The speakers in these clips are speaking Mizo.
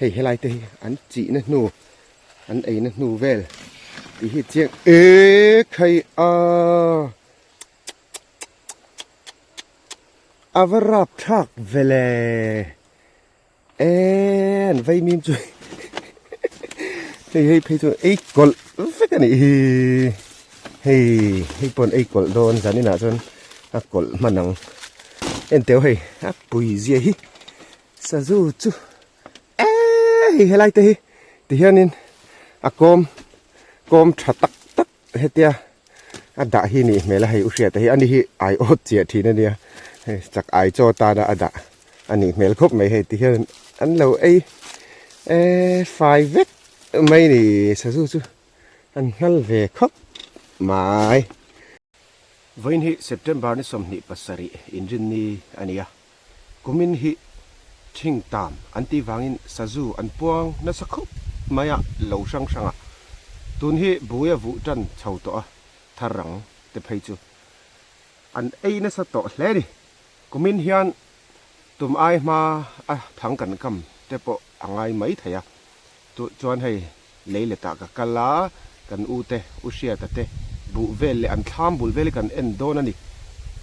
Hei helai te hi an chihna hnu an eina hnu vel tih hi chiang e khai a a va rap thlak vele e an vei mim chu hei hei phei chu ei kawlh vek a nih hi hei hei pawh an ei kawlh dawn zaninah chuan a kawlh hman ang enteu hei a pui zia hi. Sazu chu eee hei helai te hi ti hianin a kawm kawm tha tak tak hetia a dah hi nih hmel a hei u hriata hi ani hi ai awt chiah thin a nia hei chak ai chaw tana a dah a nih hmel khawp mai hei ti hian an lo ei eee fai vek mai ni sazu chu an nghal ve khawp mai. Vawiin hi September ni 27 inrinni a ni a, kumin hi thing tam an tih vangin sazu an puang nasa khup mai a lo hrang hrang a, tun hi buia vuh tan chho tawh a thar rang te phei chu an ei nasa tawh hle a ni. Kumin hian tum ai hma a thang kan kam te pawh a ngai mai thei a, Tu chuan hei lei letah ka kal a, kan u te, u Hriata te buh vel leh an thlam bul vel hi kan en dawn a ni.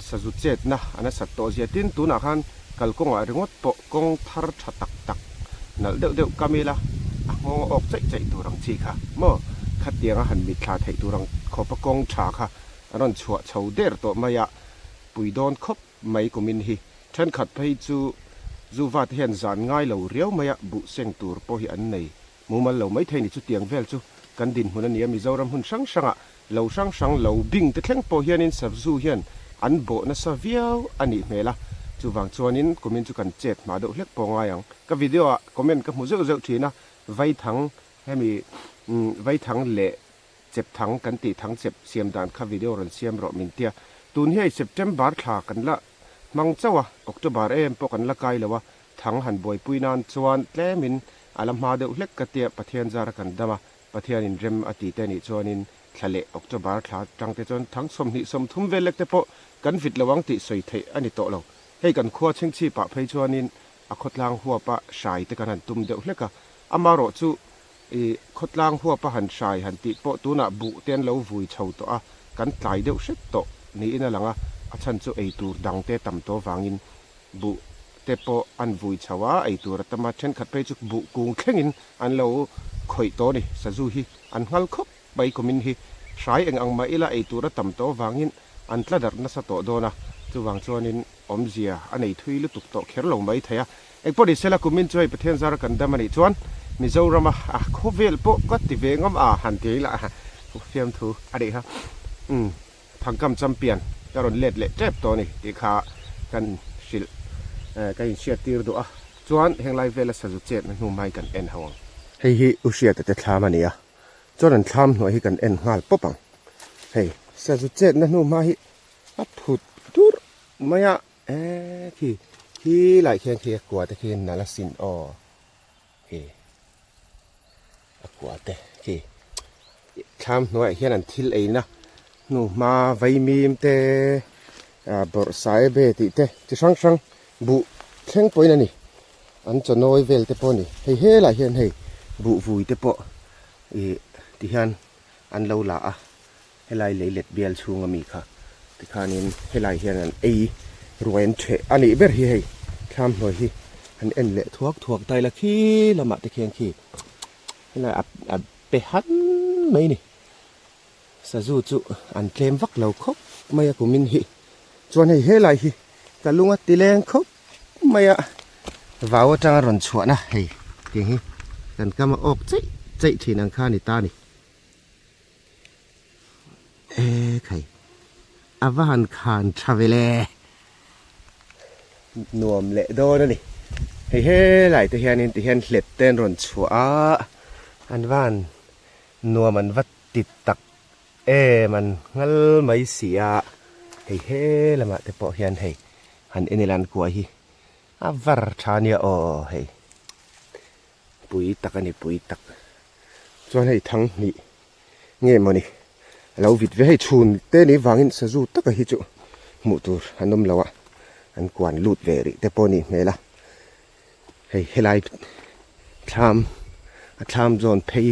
Sazu chetna a nasat tawh zia tin tunah khan kalkawngah ringawt pawh kawng thar tha tak tak nalh deuh deuh kam ila a nghawng a awk chaih chaih tur ang chi kha maw? Khatianga han mitthla theih tur ang khawpa kawng tha kha an rawn chhuah chho der tawh mai a, pui dawn khawp mai kumin hi. Thenkhat phei chu Zuva te hian zan ngai lo riau mai a, buh seng tur pawh hi an nei mumal lo mai thei ni. Chutiang vel chu kan dinhmun a ni a, Mizoram hmun hrang hrangah lo hrang hrang lo bing te thleng pawh hianin Savzu hian an bawh nasa viau a nih hmel a, chuvang chuanin kumin chu kan chet hma deuh hlek pawh ngai ang. Ka video ah comment ka hmu zeuh zeuh thin a, Vaithang hemi Vaithang leh Chep thang kan tih thang chep siam dan kha video rawn siam rawh min tia. Tun hi hei September thla kan la hmang chauh a, October em pawh kan la kai lo a, thang han buaipui nan chuan tlemin a la hma deuh hlek ka tia Pathian zara kan dam a, Pathianin rem a ti te nih chuanin thla leh October thla atang te chuan thang 20 30 vel lek te pawh kan vit lo ang tih sawi theih a ni tawh lo. Hei kan khua chhingchhip ah phei chuanin a khawtlang huapa hrai te kan han tum deuh hlek a, amarawhchu I khawtlang huapa han hrai han tih pawh tunah buh te an lo vui chho tawh a, kan tlai deuh hret tawh niin a lang a, a chhan chu ei tur dang te tam tawh vangin buh te pawh an vui chho a, ei tur a tam a, thenkhat phei chu buh kung thlengin an lo khawih tawh a ni. Sazu hi an nghal khawp mai kumin hi hrai eng ang mah ila ei tur a tam tawh vangin an tla darh nasa tawh dawn a, chuvang chuanin awmzia a nei thui lutuk tawh kher lo mai thei a. Engpawh ni sela kumin chu hei Pathian zara kan dam a nih chuan Mizorama a khawvel pawh ka ti ve ngam a han ti ila fiamthu a nih kha umm Thangkam champion ka rawn let leh tep tawh a ni tih kha kan hrilh ka inhriat tir duh a chuan henglai vela sazu chetna hnu hmai kan en ho ang. Hei hi U Hriata te thlam a ni a chuan an thlam hnuai hi kan en nghal pawp ang hei sazu chetna hnu hma hi a phut durh mai a. Eee khi khi lai khian khi a kua te khi nalh asin aw khi a kua te khi thlam hnuaiah hian an thil eina hnuhma vaimim te ah bawrh saibe tih te chi hrang hrang buh thleng pawhin a ni an chawnawi vel te pawh a ni hei helaiah hian hei buh vui te pawh ih ti hian an lo la a. Helai leilet bial chhunga mi kha tikhanin helai hian an ei ruai an ṭheh a nih ber hi hei thlam hnuai hi an en leh thuak thuak ta ila khi lamah te khian khi helai a a pe han mai a ni sazu chu an tlem vak lo khawp mai a kumin hi chuan hei helai hi ka lung a ti leng khawp mai a vau atanga rawn chhuahna hei tiang hi kan kam a awk cheih cheih thin ang kha a ni ta a ni. E khai a va han khan tha ve le nuam leh dawn a ni hei helai te hianin ti hian hlet te an rawn chhuah a an va han nuam an va ti tak em an nghal mai si a hei he lamah te pawh hian hei han en ila an kua hi a var tha ania aw hei pui tak a ni pui tak. Chuan hei thang hnih nge mawni a lo vit ve hei chhun te ni vangin sazu taka hi chu hmuh tur an awm lo a an kuan lut ve rih te pawh a nih hmel a hei helai Thlam a thlam zawn phei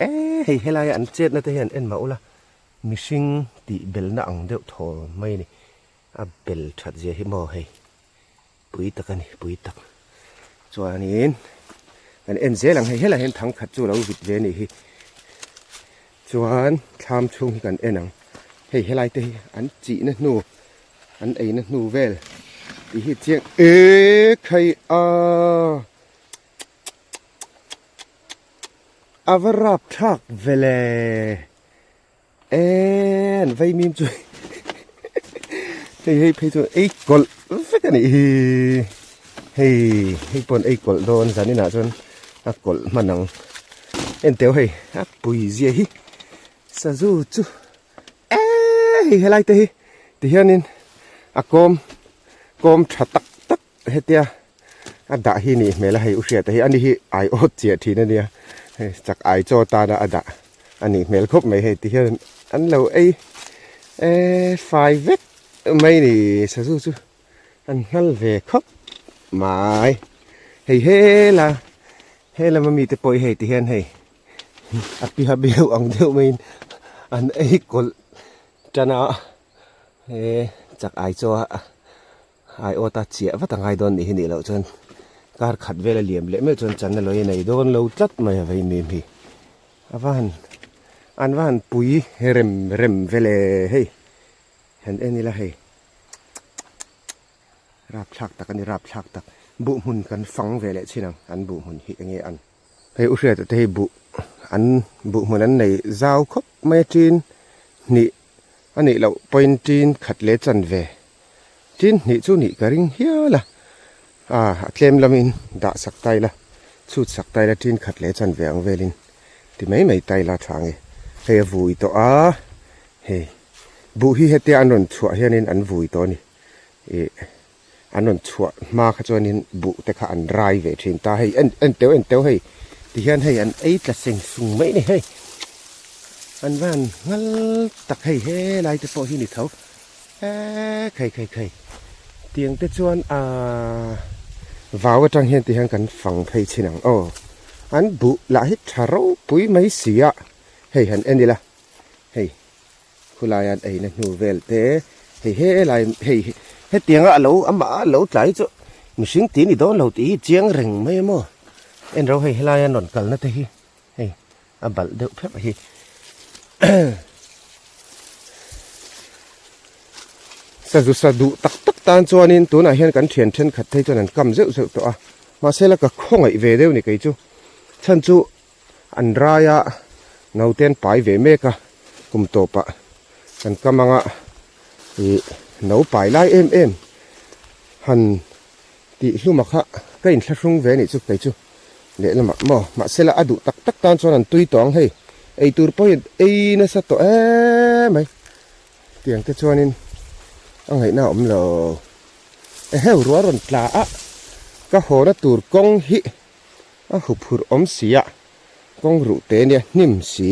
eh hei helaia an chetna te hian en mah ula mihring tih belna ang deuh thaw mai a ni a bel that zia hi maw hei pui tak a ni pui tak chuanin kan en zel ang hei helaiah hian thangkhat chu a lo vit ve a nih hi chuan thlam chhung hi kan en ang hei helai te hi an chihna hnu an eina hnu vel tih hi chiang e khai a a va rap thlak vele e an vei mim chu hei hei phei chu ei kawlh vek a nih hi hei hei pawh an ei kawlh dawn zaninah chuan a kawlh hman ang enteu hei a pui zia hi sazu chu Eee hei helai te hi ti hianin a kawm kawm tha tak tak hetia a dah hi nih hmel a hei u hriata hi ani hi ai awt chiah thin ania hei chak ai chaw tana a dah a nih hmel khawp mai hei ti hian an lo ei eee fai vek mai ni sazu chu an nghal ve khawp mai hei hela helama mite pawh hi hei ti hian hei. A piha beuh ang deuh maiin an ei kawlh tan a he chak ai chaw a ai awt a chiah vat a ngai dawn nih hi nih loh chuan kar khat vel a liam leh meuh chuan chan a lawi a nei dawn lo tlat mai a vei mim hi a va han an va han pui rem rem vel e hei han en ila hei. Rapthlak tak a ni rapthlak tak buh hmun kan fang ve leh chin ang an buh hmun hi enge an. Hei u hriata te hi buh an buh hmun an nei zau khawp mai a tin hnih a nih loh pawhin tin khat leh chan ve tin hnih chu nih ka ring hial a ah a tlem lamin dah sak ta ila chhut sak ta ila tin khat leh chan ve ang velin ti mai mai ta ila tha ang e hei a vui tawh a hei buh hi hetia an rawn chhuah hianin an vui tawh a ni. Ih an rawn chhuah hma kha chuanin buh te kha an rai ve thin ta hei en en teuh en teuh hei tihian hei an ei tla seng sung mai ni hei an va han nghal tak hei helai te pawh hi ni tho eee khai khai khai tiang te chuan aaa vau atang hian tihian kan fang phei chin ang aw an buh lah hi tha ropui mai si a hei han en ila hei. Khulai an eina hnu vel te hei helai hei hetianga a lo amah a lo tlai chu mihring tih ni dawn lo tih hi chiang reng mai a maw en ro hei helai an rawn kalna te hi hei a balh deuh pheuh hi sazu sa duh tak tak tan chuanin tunah hian kan thian thenkhat phei chuan an kam zeuh zeuh tawh a mahse la ka khawngaih ve deuh ni kei chu chhan chu An raia naute an pai ve mek a, kum tawpah kan kam anga ih no pai lai em em han tih hluma kha ka inthlahrung ve anih chu kei chu lehlamah maw mahsela a duh tak tak tan chuan an tui tawh ang hei eitur pawhin ei nasa tawh em mai tiang te chuanin a ngaihna a awm lo eheu ruah rawn tla a ka hawna tur kawng hi. A huphurh awm si a, kawng ruh te ania, hnim si,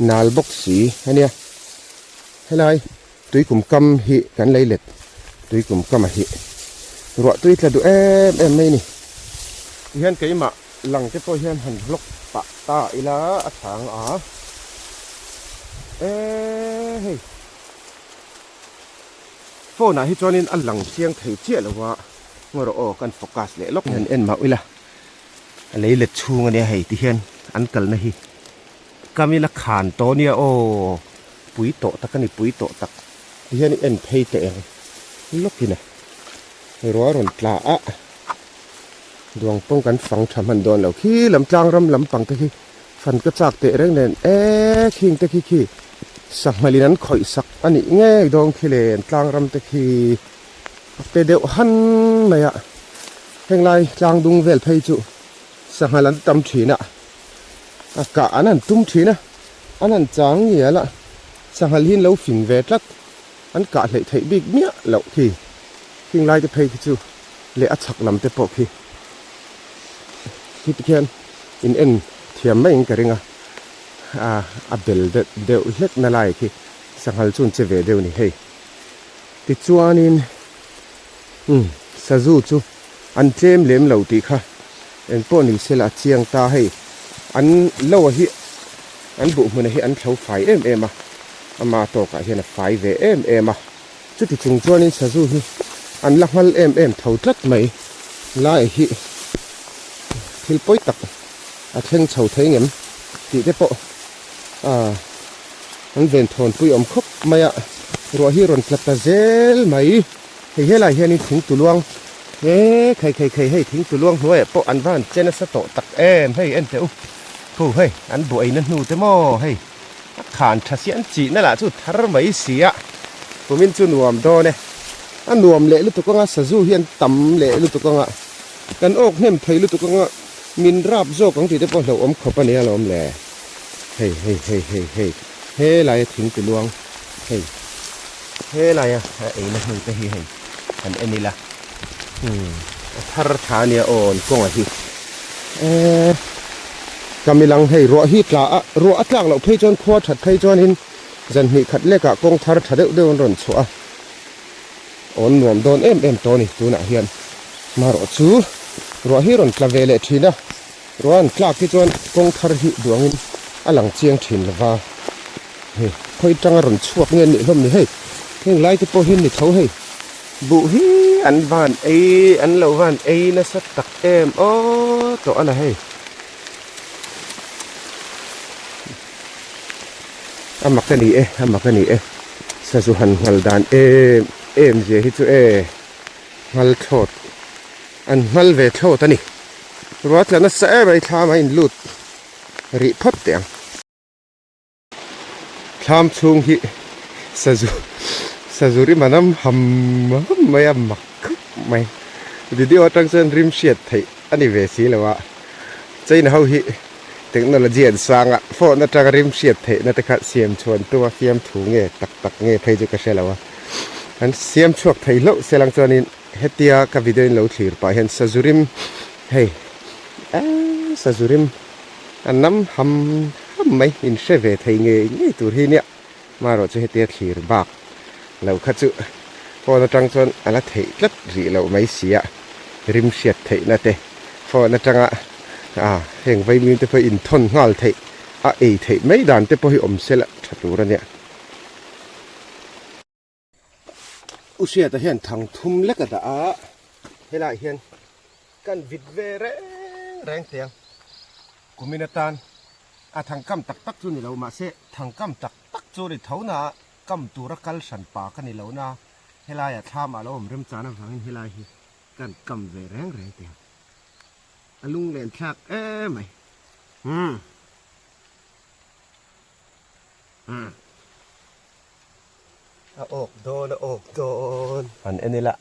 nal bawk si ania. Helai tuikum kam hi kan lei let tuikum kam a hi ruah tui tla duh em em mai a ni. Tihian keimah lang te pawh hian han vlog pah ta ila a chhang a, eee hei phone ah hi chuanin a lang chiang thei chiah lo a. Ngaw rawh aw kan focus leh lawk hian en mah ila a lei let chhung ania hei ti hian an kalna hi kamila khan tawh ania aw pui tawh tak ani pui tawh tak ti hian i en phei teh ang lawkin a ruah a rawn tla a duang pawng kan fang tha hman dawn lo khi lam tlang ram lampang te khi fan ka chak teh reng nen eee khing te khi khi sanghalin an khawih sak anih ngei dawn khi le an tlang ram te khi. A pe deuh han mai a, henglai tlang dung vel phei chu sanghal an tam thin a, a kah an han tum thin a, an han chang ngial a, sanghal hi an lo fing ve tlat, an kah hleih theih bik miah loh khi, khing lai te phei khi chu leh a chhak lam te pawh khi khi tikhian in en thiam mai in ka ring a, a bel deuh hlek na lai khi sanghal chu an che ve deuh a ni hei. Tichuanin umm sazu chu an tlem lem lo tih kha Eng pawh ni sela a chiang ta hei an lo a hi an buh hmun a hi an thlo fai em em a ama tawkah hian a fai ve em em a chuti chung chuanin sazu hi an la nghal em em tho tlat mai lai hi thil pawi tak a thleng chho thei ngem tih te pawh ah an ven thawn pui awm khawp mai a ruah hi rawn tla ta zel mai. Hei helai hianin thing tuluang he khei khei khei hei thing tuluang hnuaiah pawh an va han che nasa tawh tak em hei en teh u khu hei an buaina hnu te maw hei a khan tha si an chihna lah chu thar mai si a kumin chu nuam dawn e a nuam leh lutuk anga sazu hi an tam leh lutuk anga kan awk hnem thei lutuk anga min rap zawk ang tih te pawh hlauhawm khawp a nia lawm le hei hei hei hei hei helaia thing tuluang hei. Helaia a eina hnu te hi hei han en ila umm a thar tha ania aw an kawnga hi eee ka milang hei ruah hi tla a ruah a tlak loh phei chuan khua that phei chuanin zan hnih khat lekah kawng thar tha deuh deuh an rawn chhuah a awn nuam dawn em em tawh a ni tunah hian marawh chu ruah hi rawn tla ve leh thin a ruah an tlak hi chuan kawng thar hi duangin a lang chiang thin lova. Hei khawi tanga rawn chhuak nge nih hlawm ni hei heng lai te pawh hi ni tho hei buh hi an van ei an lo van ei nasa tak em aw tawh a la hei a mak a ni e a mak a ni e sazu han nghal dan em em zia hi chu e nghal thlawt an nghal ve thlawt a ni ruah tla nasa em a i thlam a inlut rih phawt teh ang. Thlam chhung hi sazu sazu rim an awm ham ham mai a mak khawp mai video atang chuan rim hriat theih a ni ve si lo a China ho hi technology an sang a phone atanga rim hriat theih na te kha siam chhuan tum a fiam thu nge tak tak nge phei chu ka hre lo a an siam chhuak thei hlauh se lang chuanin hetia ka video in lo thlir pah hian sazu rim hei eee sazu rim A nam ham ham mai in hre ve thei ngei ngei tur hi nia marawh chu hetia thlir bak lo kha chu phone atang chuan a la theih tlat rih loh mai si a rim hriat theihna te phone atanga ah heng vaimim te pawh inthawn nghal theih a ei theih mai dan te pawh hi awm se la tha tur a nia. U Hriata hian thang thum lek a dah a, helaiah hian kan vit ve reng reng teh ang. Kumin atan a thang kam tak tak chu ni lo mahse thang kam tak tak chu ni tho na kam tura kal hran pa ka ni lo na helaiah thlam ah lo awm remchan avangin helai hi kan kam ve reng reng teh ang. A lunglen thlak emai. Umm. Umm. A awk dawn a awk dawn. Han en ila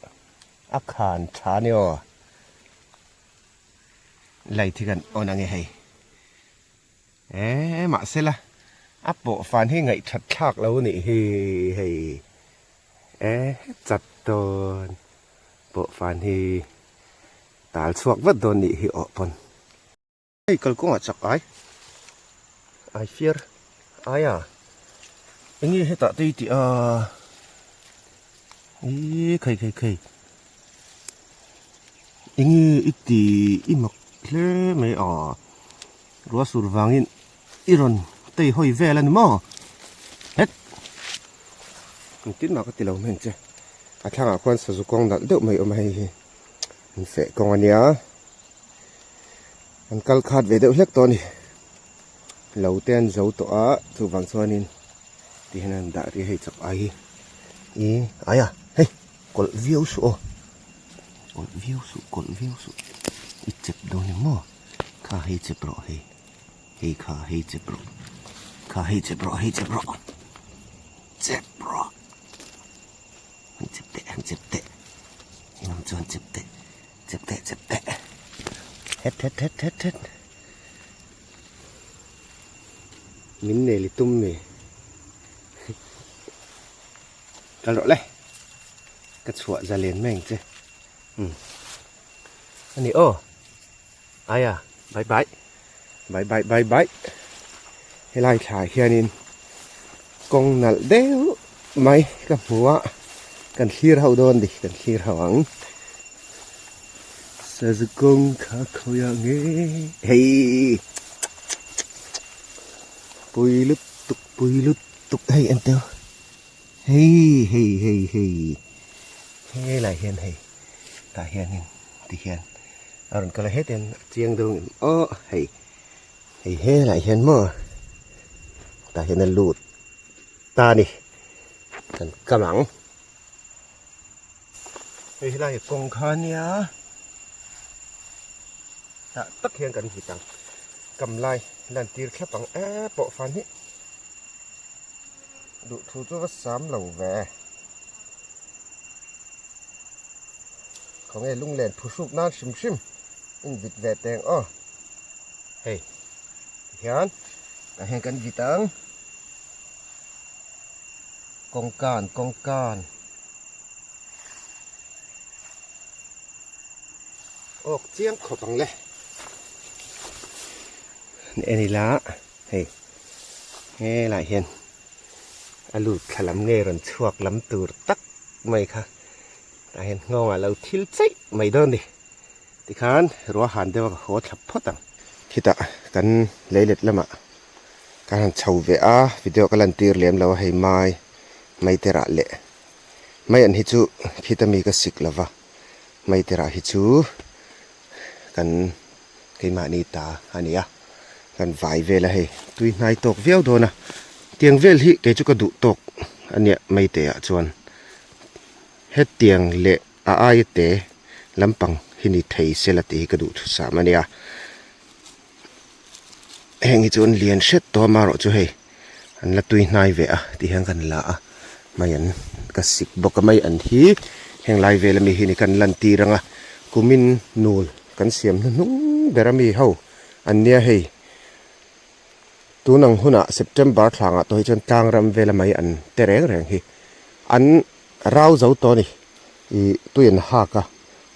a khan tha ni aw. Light hi kan on ange hei. Eee mahsela a pawh fan hi ngaihthat thlak lo nih hi hei. Eee chat dawn pawh fan hi tal chhuak vat dawn nih hi awh pawn. Hei kalkawngah chak ai ai fiar ai a enge hetah te i tih a ih khei khei khei enge i ti i mak hle mai a ruah sur vangin i rawn tei hawi vel a ni maw het engtin mah ka ti lo hmel che a thlangah khuan sazu kawng nalh deuh mai a awm a hei hi an feh kawng a nia. An kal khat ve deuh hlek tawh a ni. Lo te an zo tawh a, chuvang chuanin ti hian an dah rih a hei chak ai hi. Ih ai a, hei kawlh viau suh aw, kawlh viau suh, kawlh viau suh, i chep dawn em maw? Kha hei chep rawh hei, hei kha hei chep rawh, kha hei chep rawh, hei chep rawh, chep rawh, han chep teh, han chep teh, engam chuan chep teh. Chep teh chep teh het het het het het min nei li tum mi kal rawh le ka chhuah zalen mai ang che um ani aw aia bye bye bye bye bye bye helai thla hianin kawng nalh deuh mai ka hmu a kan thlir ho dawn ni kan thlir ho ang. Sazu kawng kha khawiah nge hei pui lutuk pui lutuk hei en teu hei hei hei hei helai hian hei tah hianin tihian a rawn kal a hetiang a chiang deuh ang aw hei hei helai hian maw tah hian a lut ta a ni kan kam ang. Hei helai hi kawng kha ania tah tak hian kan hit ang kam lai lan tir thlap ang e pawh fan hi duh thu chu va sam lo ve khawnge lunglen phuhruk nan hrim hrim in vit ve teng aw hei tihian tah hian kan vit ang kawngkan kawngkan. Awk chiang khawp ang le. En ila hei helai hian a lut thla lam nge rawn chhuak lam tur tak mai kha tah hian nghawngah lo thil chaih mai dawn a ni. Tikhan ruahan deuh a ka haw thlap phawt ang. Khitah kan leilet lamah ka han chho ve a video ka lantir lem lo a hei mai mai te rah leh mai an hi chu khita mi ka sik lova mai te rah hi chu kan keimahni ta a ni a kan vai vel a hei tui hnai tawk viau dawn a tiang vel hi kei chu ka duh tawk a nia mai te ah chuan hetiang leh a aia te lampang hi ni thei sela tih hi ka duh thusam a nia. Heng hi chu an lian hret tawh a marawh chu hei an la tui hnai ve a ti hian kan la a mai an ka sik bawk a mai an hi heng lai vel ami hi ni kan lan tir ang a kumin nul kan siam hnuhnung ber ami ho an nia hei tun ang hunah September thlangah tawh hi chuan tlang ram vel a mai an te reng reng hi an rau zo tawh a ni ih tui an hak a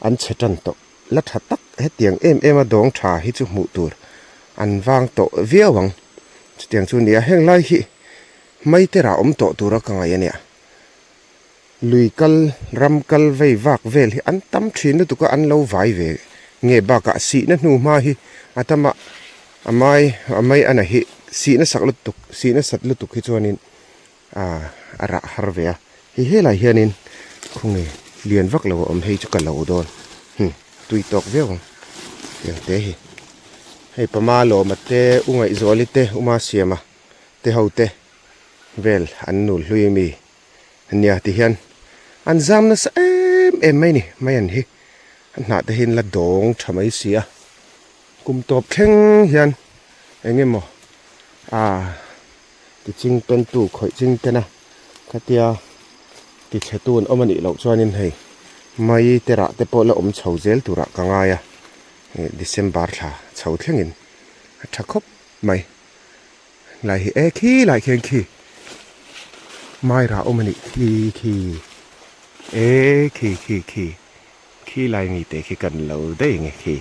an chhe tan tawh. La tha tak hetiang em em a dawng tha hi chu hmuh tur an vang tawh viau ang. Chutiang chu nia heng lai hi Maitera awm tawh tura ka ngaih a nia. Lui kal, ram kal vei vak vel hi an tam thin lutuk a, an lo vai ve nge bakah sihna hnu hma hi a tam a, a mai a mai ana hi sihna sak lutuk sihna sat lutuk hi chuanin A a rah har ve a, hei helai hianin khawnge lian vak lo a awm hei chu ka lo dawn hmm tui tawk viau ang tiang te hi hei pama lawma te u ngaihzuali te u masiama te ho te vel an nul hlui ami ania ti hian an zam nasa em em mai ni mai an hi a hnah te hian la dawng tha mai si a kum tawp thleng hian eng emaw a. Ti ching pen tu khawih ching ten a khatia ti chhe tu an awm a nih loh chuanin hei mai te rah te pawh la awm chho zel turah ka ngai a ih December thla chho thlengin a tha khawp mai lai hi e khi lai khian khi mai rah awm a nih khi khi e khi khi khi khi lai mi te khi kan lo daih nge khi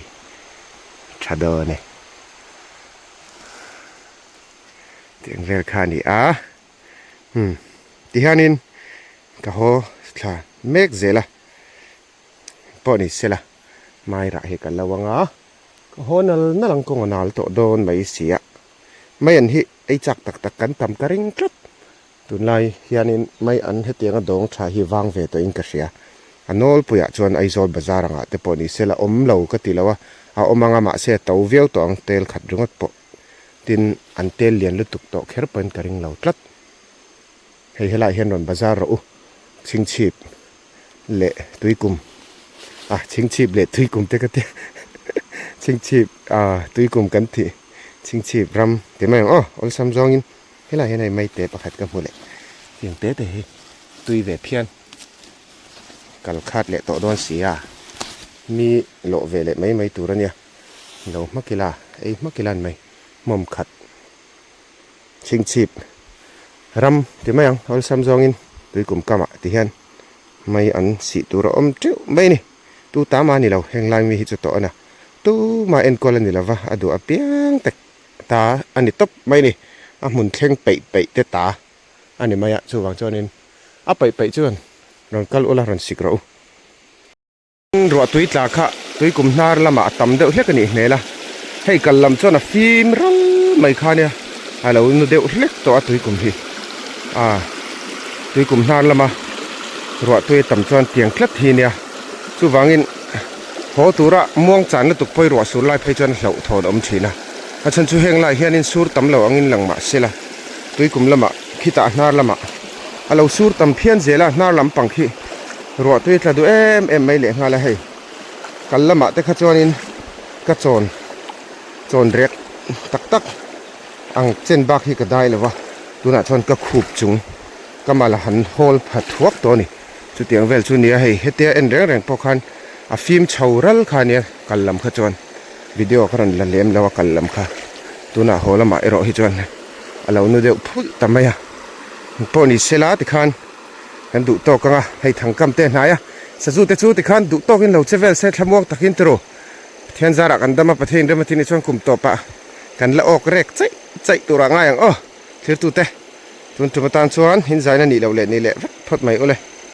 tha dawn e. Tiang vel kha a ni a hmm tihianin ka haw thla mek zel a pawh ni sela mai rah hi ka lo ang a ka haw nal nal ang kawng a nal tawh dawn mai si a mai an hi ei chak tak tak kan tam ka ring tlat tunlai hianin mai an hetianga dawng tha hi vang ve tawhin ka hria a nawlpuiah chuan Aizawl bazar angah te pawh ni sela awm lo ka ti lo a a awm ang a mahse a to viau tawh ang tel khat ringawt pawh. Tin, an tel lian lutuk tawh kher pawhin ka ring lo tlat. Hei helaiah hian rawn bazar rawh u, chhingchhip leh tuikum ah chhingchhip leh tuikum te ka ti chhingchhip ah tuikum kan tih chhingchhip ram ti mai ang aw awlsam zawngin helaiah hian hei maite pakhat ka hmu leh tiang te te hi tui ve phian kal khat leh tawh dawn si a mi lawh ve leh mai mai tur a nia. Lo hmak ila, ei hmak ila an mai. Hmawm khat chhingchhip ram ti mai ang awlsam zawngin tuikum kamah ti hian mai an sih tur a awm teuh mai a ni. Tu ta mah a ni lo, heng lai mi hi chu tawh a na. Tu mah enkawl a ni lova, a duh apiang tak ta a ni tawp mai a ni. A hmun thleng peih peih te ta a ni mai a, chuvang chuanin a peih peih chuan rawn kal ula rawn sik rawh u. Ruah tui tla kha Tuikum hnar lamah a tam deuh hlek a nih hmel a, hei kal lam chuan a fim ral mai kha nia, a lo nu deuh hlek tawh a tuikum hi. Aa tuikum hnar lama ruah tui a tam chuan tiang tlat hi nia, chuvangin haw tura muang chan lutuk pawi ruah sur lai phei chuan hlauh thawn a awm thin a, a chhan chu heng lai hianin sur tam lo angin lang mah se la, tuikum lamah khitah hnar lamah a lo sur tam phian zel a, hnar lampang khi ruah tui a tla duh em em mai lehnghal a hei. Kal lamah te kha chuanin ka chawn chawn rek tak tak ang chen bak hi ka dai lo va, tunah chuan ka khup chung ka mal a han hawl pha thuak tawh a ni. Chutiang vel chu nia hei hetia en reng reng pawh khan a fim chho ral kha nia kal lam kha chuan video ka rawn la lem lo a kal lam kha tunah haw lamah erawh hi chuan a lo nu deuh phulh ta mai a, pawh ni sela tikhan. Kan duh tawk ang a, hei thangkam te hnai a, sazu te chu tikhan duh tawkin lo che vel se thlamuang takin turu. Pathian zarah kan dam a, Pathian rem a tih ni chuan kum tawpah kan la awk rek chaih chaih turah ngai ang aw. Thirtute, tun tum atan chuan inzaina nih loh leh nih leh vek phawt mai ule.